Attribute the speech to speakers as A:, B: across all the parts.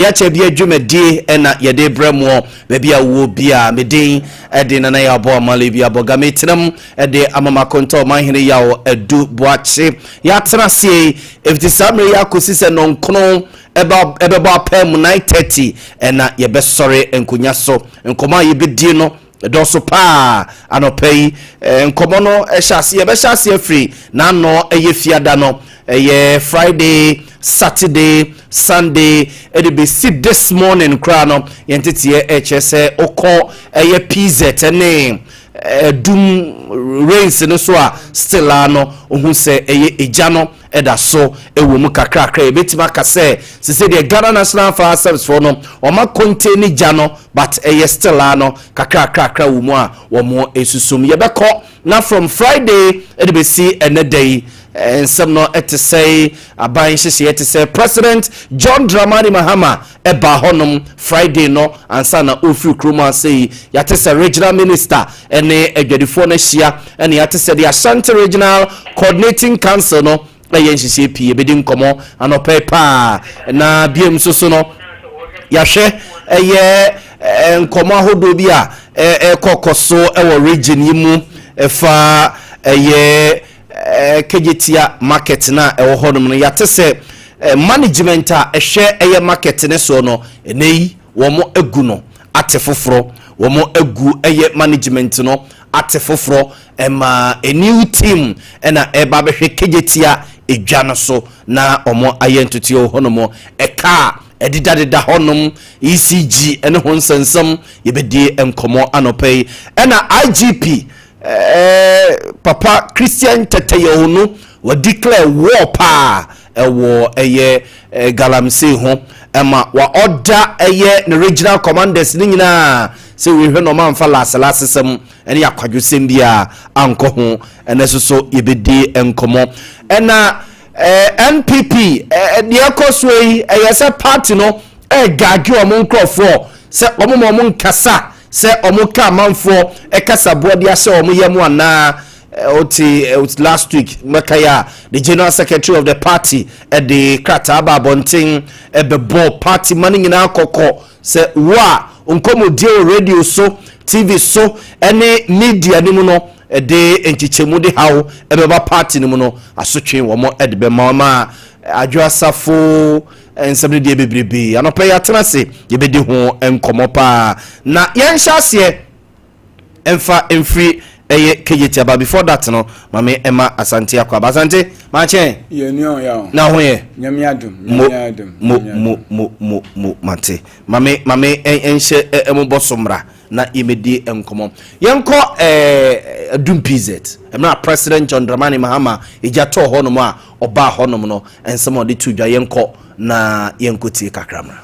A: Yɛakyɛ bi adwumadie ɛna yɛde brɛ moɔ baabi a wowɔ biaa. Me din ɛde Nana Yaw Abɔ Amale bi abɔ ga metenam ɛde ama makonta ɔmanhene Yaw Adu Boakye. Yɛatena aseɛ yi ɛfiti saa mmerɛ yi akɔsi sɛ nɔnkono ɛba ɛbɛbɔ apaa mu 9:30 ɛna yɛbɛsɔre nkonya so. Nkɔmmɔ a yɛbɛdie no ɛdɔɔso paa anɔpa yi. Nkɔmmɔ no ɛhyɛ ase, yɛbɛhyɛ ase afiri n'ano ɛyɛ fiada no, ɛyɛ Friday, Saturday, Sunday ɛde bɛsi this morning koraa no. Yɛn teteɛ ɛkyerɛ sɛ wokɔ ɛyɛ PZ ɛne ɛdum rains no so a, still a no ohun sɛ ɛyɛ egya no ɛda so ɛwɔ mu kakrakra. Yɛbɛtumi aka sɛ sese deɛ Ghana National Fire Service foɔ no ɔma contain ne gya no, but ɛyɛ still a no kakrakrakra wɔ mu a wɔn esusum. Yɛbɛkɔ na from Friday ɛde bɛsi ɛnɛ da yi, nsɛm no ɛte sɛ aban nhyehyɛeɛ te sɛ President John Dramani Mahama ɛba hɔnom Friday no ansa na ɔfiri kurom ase yi. Yɛate sɛ regional minister ɛne adwadifoɔ no ahyia, ɛne yɛate sɛ the Ashanti Regional Coordinating Council no ɛyɛ nhyehyɛeɛ pii. Yɛbɛdi nkɔmmɔ anɔpɛ paa na biam nso so no yɛahwɛ ɛyɛ nkɔmmɔ ahodoɔ bi a ɛkɔkɔ so ɛwɔ region yi mu ɛfa ɛyɛ Kejetia Market na ɛwɔ hɔnom no. Yɛate sɛ management a ɛhwɛ ɛyɛ market ne soɔ no, ɛnɛ yi wɔn agu no ate foforɔ, wɔn agu ɛyɛ management no ate foforɔ, ɛma a new team ɛna ɛba abɛhwɛ Kejetia edwa no so na wɔn ayɛ ntotoeɛ wɔ hɔnom. Ɛka a ɛdedadeda hɔnom, ECG ɛne ho nsɛnsɛm, yɛbɛdi nkɔmmɔ anɔpa yi. Ɛna IGP papa Christian Tetteh Yohuno wɔ declare war paa ɛwɔ ɛyɛ galamsey ho, ɛma wa ɔda ɛyɛ ne regional commanders ne nyinaa sɛ wɔhwɛ na ɔma nfa laaselase sɛm ɛne akwadwosɛm bi a ankɔ ho. Ɛnɛ nso so yɛbɛdi nkɔmmɔ. Ɛna NPP deɛ ɛkɔ so yi, ɛyɛ sɛ party no ɛgaage ɔmo nkurɔfoɔ sɛ ɔmo ma ɔmo nkasa sɛ ɔmo ka amanfoɔ ɛkasaboɔ de ahyɛ ɔmo yam anaa. Ɔte last week mɛka yi a, the general secretary of the party ɛde krataa ba abɔnten ɛbɛbɔ party ma no nyinaa kɔkɔ sɛ wo a nkɔmmɔdie wɔ radio so, TV so ɛne media no mu no ɛde nkyekyɛmu de haw ɛbɛba party no mu no, asotwe wɔn ɛde bɛma wɔn. A Adwo Asafo nsɛm no deɛ bebrebe. Anɔpɛ yi atena ase, yɛbɛdi ho nkɔmmɔ paa na yɛnhyɛ aseɛ ɛmfa mfiri ɛyɛ Kejetia. But before that no, maame ɛma Asante akɔ aba. Asante maakyɛn.
B: Yɛ nua ɔyɛ o.
A: Na ho yɛ?
B: Nyame adum.
A: Mo.
B: Nyame adum.
A: Mo mo mo mo mo mate. Maame maame ɛnhyɛ ɛmo bɔ so mmra na yɛmɛdi nkɔmmɔ. Yɛnkɔ Adum PZ. Mmerɛ President John Dramani Mahama egya tɔɔ hɔnom a ɔbaa hɔnom no, nsɛm a ɔde to dwa, yɛnkɔ na yɛnkɔ tie kakra mmra.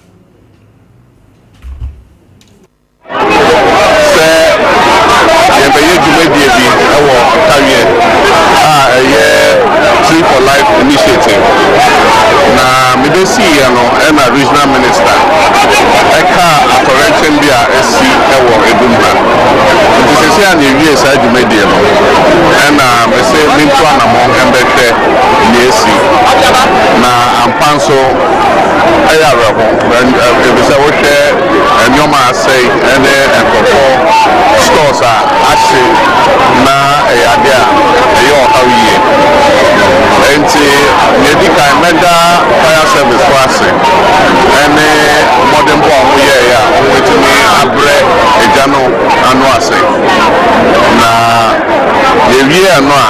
C: Sɛ yɛbɛyɛ dwumadie bi wɔ Nkawie a ɛyɛ Tree for Life Initiative na mebɛsiiɛ no, ɛna regional minister ɛka atɔrɛnkyɛm bi a asi wɔ Edum ha. Nti sɛsɛ a na yɛwie saa dwumadie no, ɛna mese mentu anammɔn mbɛhwɛ nea asi. Na ampa nso ɛyɛ awerɛho, ɛfiri sɛ wohwɛ nneɛma a asɛe ɛne nkurɔfoɔ stores a ahye na ɛyɛ ade a ɛyɛ ɔhaw yie. Nti nea ɛdi kan, mɛda fire service fo ase ɛne mmɔdenbɔ a wɔyɛeɛ a wɔatumi abrɛ egya no ano ase. Na yɛwie ɛno a,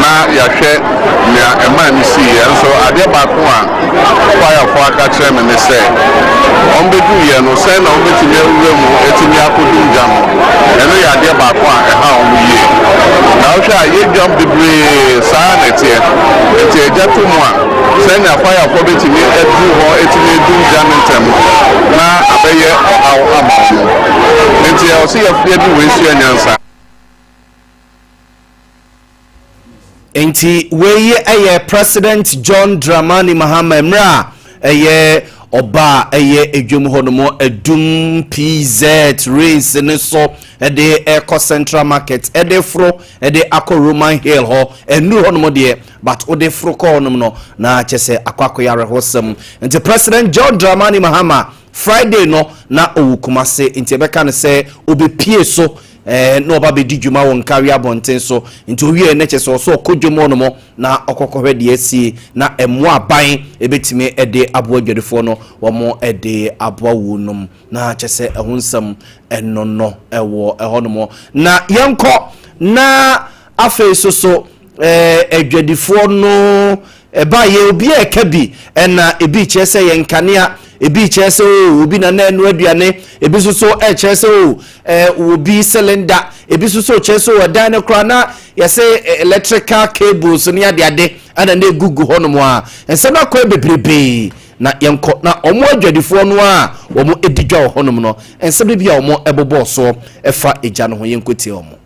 C: na yɛahwɛ nea ɛmaa no siiɛ nso. Adeɛ baako a firefoɔ aka kyerɛ me ne sɛ wɔn bɛduiɛ no, sɛn na wɔbɛtumi awura mu atumi akɔdum gya no, ɛno yɛ adeɛ baako a ɛha wɔn yie. Na wohwɛ a, yɛdwam bebree saa na ɛteɛ. Nti agya to mu a, sɛnea firefoɔ bɛtumi aduru hɔ atumi adum gya no ntɛm na abɛyɛ ɔhaw ama wɔn. Nti ɛwɔ sɛ yɛde wei sua nyansa.
A: Nti wei yɛ President John Dramani Mahama mmerɛ a ɛyɛ Ɔbaa ɛyɛ edwam hɔ nom Adum PZ race ne so ɛde ɛkɔ Central Market, ɛde foro ɛde akɔ Roman Hill hɔ. Ɛnuru hɔ nom deɛ, but wode foro kɔ hɔ nom no na kyɛ sɛ akɔ awerɛhosɛm. Nti President John Dramani Mahama, Friday no na ɔwɔ Kumase, nti ɛbɛka no sɛ obɛpie so na ɔba bɛdi dwuma wɔ Nkawie abɔnten so. Nti owie ne kyɛ sɛ ɔsɛ ɔkɔ dwom hɔ nom na ɔkɔkɔhwɛ deɛ asie na ɛmoa aban ɛbɛtumi ɛde aboa adwadifoɔ no, wɔn ɛde aboa wo nom na kyɛ sɛ ɛho nsɛm ɛno no ɛwɔ ɛhɔ nom. Na yɛnkɔ na afei so adwadifoɔ no ɛba yɛ obi a ɛka bi, ɛna ebi kyerɛ sɛ yɛn nkanea, ebi kyerɛ sɛ o obi na na ɛnu aduane, ebi nso so ɛkyerɛ sɛ o obi cylinder, ebi nso so kyerɛ sɛ o ɛdan no koraa na yɛsɛ electrical cables ne adeade ɛna na egugu hɔnom a nsɛm akɔ bebrebee. Na yɛnkɔ na wɔn adwadifoɔ no a wɔn edi dwa wɔ hɔnom no, nsɛm bi a wɔn ɛbobɔ soɔ ɛfa egya no ho, yɛnkɔ tie wɔn.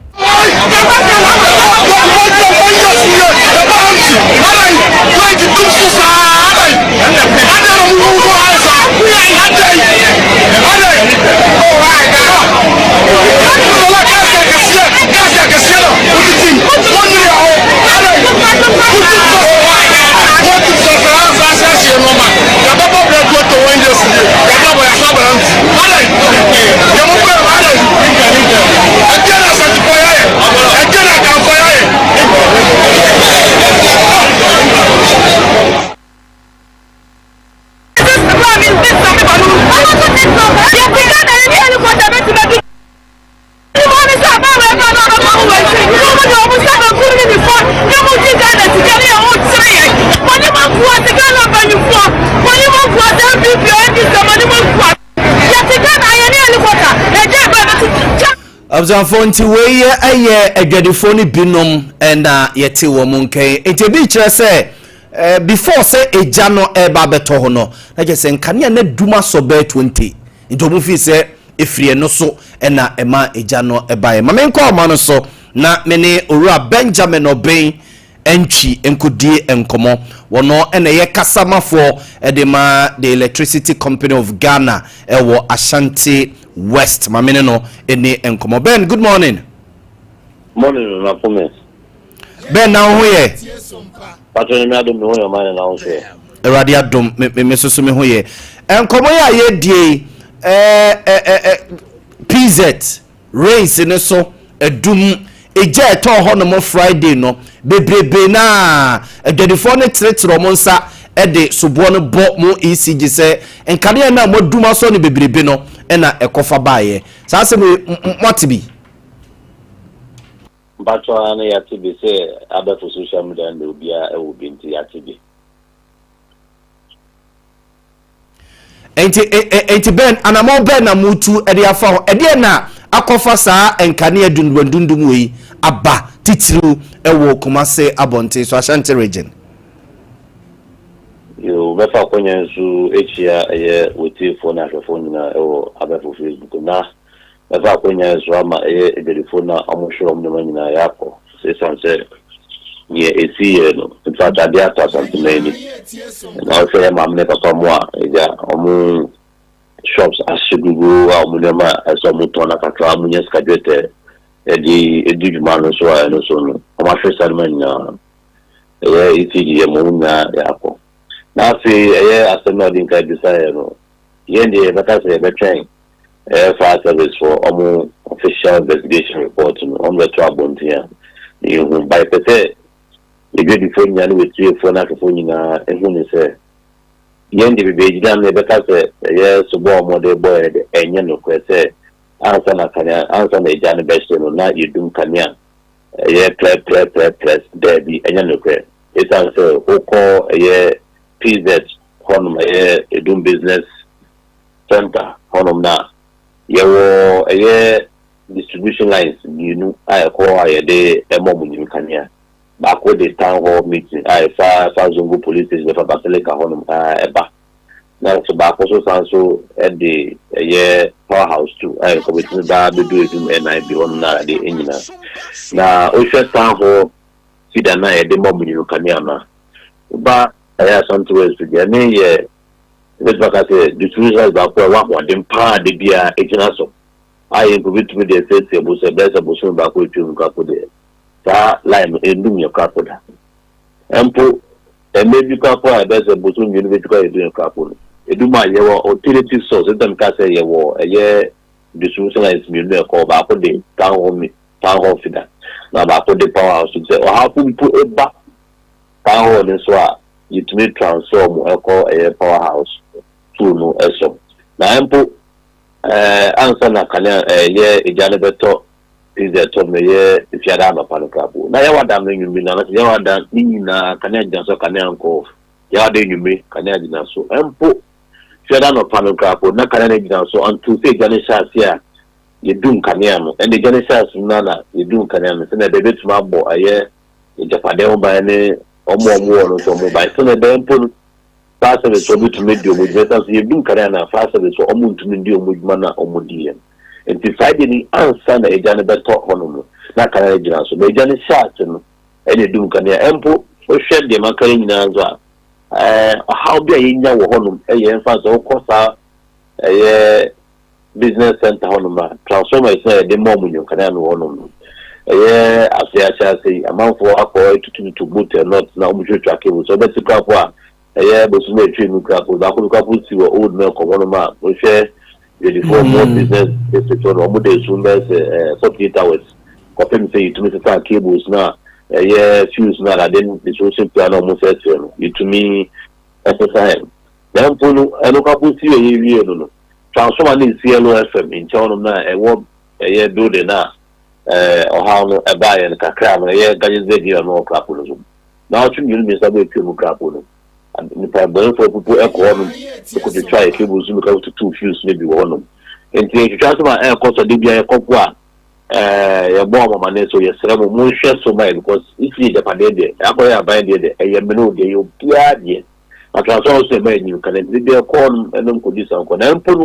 A: Abusuafoɔ, nti wei yɛ adwadifoɔ no binom ɛna yɛte wɔn nkɛn. Nti ebi kyerɛ sɛ before sɛ egya no ɛreba abɛtɔ hɔ no, na kyerɛ sɛ nkanea na dum asɔ bɛɛ 20, nti wɔn fi sɛ efiri ɛno so ɛna ɛma egya no ɛbaeɛ. Maame, nkɔ ɔma no so na me ne Owura Benjamin Ɔbɛn Ntwi nkodie nkɔmɔ. Wɔno ɛna ɛyɛ kasamafoɔ ɛde ma the Electricity Company of Ghana ɛwɔ Ashanti West. Maame ne no ɛni nkɔmɔ. Ben, good morning.
B: Morning, Nana Pome.
A: Ben, na wo ho yɛ?
B: Patro, Nyame adom, me ho yɛ. Ɔman na wo so yɛ?
A: Awurade adom, me soso me ho yɛ. Nkɔmɔ yi a yɛdie yi, ɛɛ ɛ ɛ PZ rains ne so adum egya ɛtɔɔ hɔ nom Friday no bebrebe, na adwadifoɔ no teretere wɔn nsa ɛde soboɔ no bɔ mo ECG sɛ nkanea no a moadum asɔ no bebrebe no ɛna ɛkɔfa baeɛ. Saa asɛm yi, moate bi?
B: Mpatro, ara no yɛate bi sɛ abɛfo social media no de obiara ɛwɔ bi, nti yɛate bi.
A: Nti bɛn anammɔn bɛn na mutu de afa ho ɛdeɛ na akɔfa saa nkanea dundum wei aba, titiriw ɛwɔ Kumase abɔnten so, Ashanti Region?
B: Yo, mɛfa akɔnya nso akyia ɛyɛ wɔtiefoɔ ne ahwɛfoɔ nyinaa ɛwɔ abɛfo Facebook, na mɛfa akɔnya nso ama ɛyɛ adwadifoɔ no a wɔhwɛ wɔn nneɛma nyinaa yɛakɔ ɛsiane sɛ neɛ ɛsi yɛ no. In fact, adeɛ atɔ Asanteman ani na wohwɛ yɛ maame ne papa mu a ɛgya ɔmo shops ahye gugu a ɔmo nneɛma a ɛsɛ ɔmo tɔn na kakra ɔmo nya sika dwetɛ ɛde ɛdi dwuma no so a, ɛno so no ɔmo ahwɛ saa nneɛma nyinaa. Ɛyɛ ECG yɛ mo nyinaa yɛakɔ. Na afei ɛyɛ asɛm na ɔde nka bisa yɛ no, yɛn deɛ yɛbɛka sɛ yɛbɛtwɛn ɛyɛ fire service for ɔmo official investigation report no, ɔmo bɛto abɔnten a na yɛhu ba. Yɛpɛ sɛ yɛdwadifoɔ nyinaa ne wɔtiefoɔ ne ahwɛfoɔ nyinaa ehu ne sɛ yɛn de bebree gyina no, yɛbɛka sɛ ɛyɛ sobɔ a ɔmo de bɔ yɛn de, ɛnyɛ nokorɛ sɛ ansa na kanea, ansa na egya no bɛhye no na yɛdum kanea ɛyɛ prɛprɛprɛprɛ. Daabi, ɛnyɛ nokorɛ, ɛsiane sɛ wokɔ ɛyɛ PZ hɔnom, ɛyɛ Edum Business Center hɔnom, na yɛwɔ ɛyɛ distribution lines mmienu a ɛkɔ a yɛde ɛmɔ mo nyim kanea. Baako de town hall meeting a ɛfa fa Zongo Police Station, ɛfa Basilica hɔnom a ɛba, na nso baako so san so ɛde ɛyɛ Power House two a ɛkɔ bɛtumi ba bɛdu Edum ɛnan bi hɔnom na ade nyinaa. Na wohwɛ town hall feeder na yɛde mɔ mo nyim kanea no a, woba ɛyɛ Ashanti West deɛ ne yɛ. Ebɛtumi aka sɛ distribution lines baako a ɛwɔ ahoɔden paa de biara egyina so a yɛn nko bitumi deɛ sɛsɛ bo sɛ bɛyɛ sɛ bosom baako etwa mu kako deɛ, saa line no enum yɛ kako da. Mpo ɛmɛ bi kako a ɛbɛyɛ sɛ bosom 2 bɛtwi kɔ yɛ kako no edum a, yɛwɔ alternative source. Ɛntam ka sɛ yɛwɔ ɛyɛ distribution lines mmienu, ɛkɔ baako de town hall, mi town hall feeder, na baako de power house. Sɛ ɔhaw mpo eba town hall ne so a, yɛtumi transfer mu ɛkɔ ɛyɛ power house two no ɛso. Na mpo ansa na kanea ɛyɛ egya no bɛtɔ pizza ɛtɔ no, ɛyɛ efiada anɔpa no krapo na yɛwɔ adam no enyimire na anase yɛwɔ adam ne nyinaa kanea gyina so, kanea nkɔ yɛwɔ ada enyimire kanea gyina so. Mpo fiada anɔpa no krapo na kanea no gyina so until sɛ egya no hyɛ ase a yɛdum kanea no. Ɛna egya no hyɛ ase no na yɛdum kanea no sɛnɛ ɛbɛ bɛtumi abɔ ɛyɛ agyapadeɛ ho ban ne ɔmo a ɔmo wɔ no nso ɔmo ban, sɛnɛ ɛbɛyɛ mpo no fire service wɔn bitumi di ɔmo dwuma. Ɛsan so yɛdum kanea na fire service ɔmo ntumi di ɔmo dwuma na ɔmo di yɛn. Nti Friday ni ansa na egya no bɛtɔ hɔnom no na kanea no gyina so, na egya no hyɛ ase no ɛna edum kanea. Ɛmpo wohwɛ deɛ maka no nyinaa nso a, ɔhaw bi a yɛnya wɔ hɔnom ɛyɛ mfa sɛ wokɔ saa ɛyɛ business center hɔnom a, transformers na yɛde ma ɔmo nyɔnkanea no wɔ hɔnom no, ɛyɛ ase ase ase yi amanfoɔ akɔ etututu bolt and nut na ɔmo twitwa cable so ɔbɛti krapo a ɛyɛ bosom etwi mu krapo baako bi krapo si wɔ Old Mill kɔ hɔnom a, wohwɛ yɛdifoɔ ɔmo business district hɔ no, ɔmo de esum bɛyɛ sɛ 48 hours kɔpem sɛ yɛtumi sesa cables na ɛyɛ fuse na adade distribution pia na ɔmo sɛsɛ no yɛtumi ɛsesa yɛn. Na mpo no ɛno krapo si wɔ yɛ wie no, transformer ne esi LOFM nkyɛn no na ɛwɔ ɛyɛ building na ɔhaw no ɛbaa yɛn kakra no, ɛyɛ Guggisberg area no ɔkrapo no so na ɔtwe mmienu mmiɛnsa bɛ etwa mu krapo no, nipa bɔnɛfoɔ pupu ɛkɔ hɔnom ɛkɔtwitwa yɛ cables mu ka tutu fuse no bi wɔ hɔnom. Nti etwitwa so ma ɛɛkɔ so de bia yɛkɔ po a yɛbɔ ɔmamane so, yɛsrɛ mo, monhwɛ so ma yɛ, because isi agyapadeɛ deɛ akɔyɛ aban deɛ deɛ ɛyɛ mene o deɛ ɛyɛ obiara deɛ, na transformer so ɛma yɛ nyim kana. Nti bi ɛkɔ hɔnom ɛnom kɔdi sankɔ na mpo no.